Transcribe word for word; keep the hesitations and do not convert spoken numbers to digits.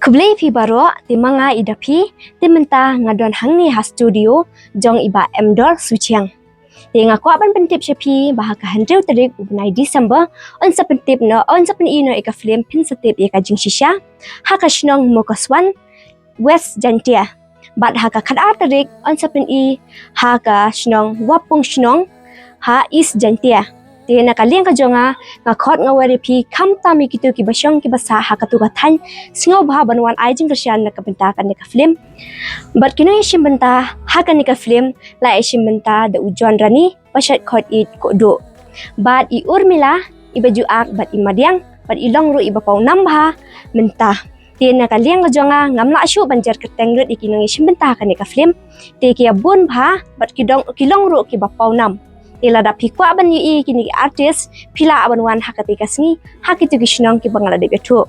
Khublei phi baroh, te ma nga i Dapi, te mynta nga don hangne ha studio jong i Bah Emdor Suchiang. Te nga kwah ban pyntip sha phi ba ha ka hynriew tarik u bnai December, yn sa pyntip noh, yn sa pyni noh ïa ka film Phin sa tip ïa ka jingshisha ha ka shnong Mokoswan, West Jaintia. Bad ha ka khatar tarik yn sa pyni ha ka shnong Wapung Shnong ha East Jaintia. Te na ka liang ka jong nga, nga khot nga wer ïa phi khamtam ïa kito kiba shong kiba sah ha katu ka thaiñ, sngewbha ban wan ai jingkyrshan na ka bynta kane ka film. Bad ki nongïashim bynta ha kane ka film la ïashim bynta da u John Rani, ba shait khot i Koduh, bad i Urmila iba ju ak, bad i Madiang, bad i long ruh iba pawnam bha mynta. Te na ka liang ka jong nga, ngam lah shuh ban jer kyrteng lut ïa ki nongïashim bynta ha kane ka film. Te ki ïa bun bha bad ki dong, ki long ruh kiba pawnam. Te lada phi kwah ban ïohi ïa kine ki artist, phi lah ban wan ha kata ka sngi ha kito ki shnong kiba nga la dep ïathuh.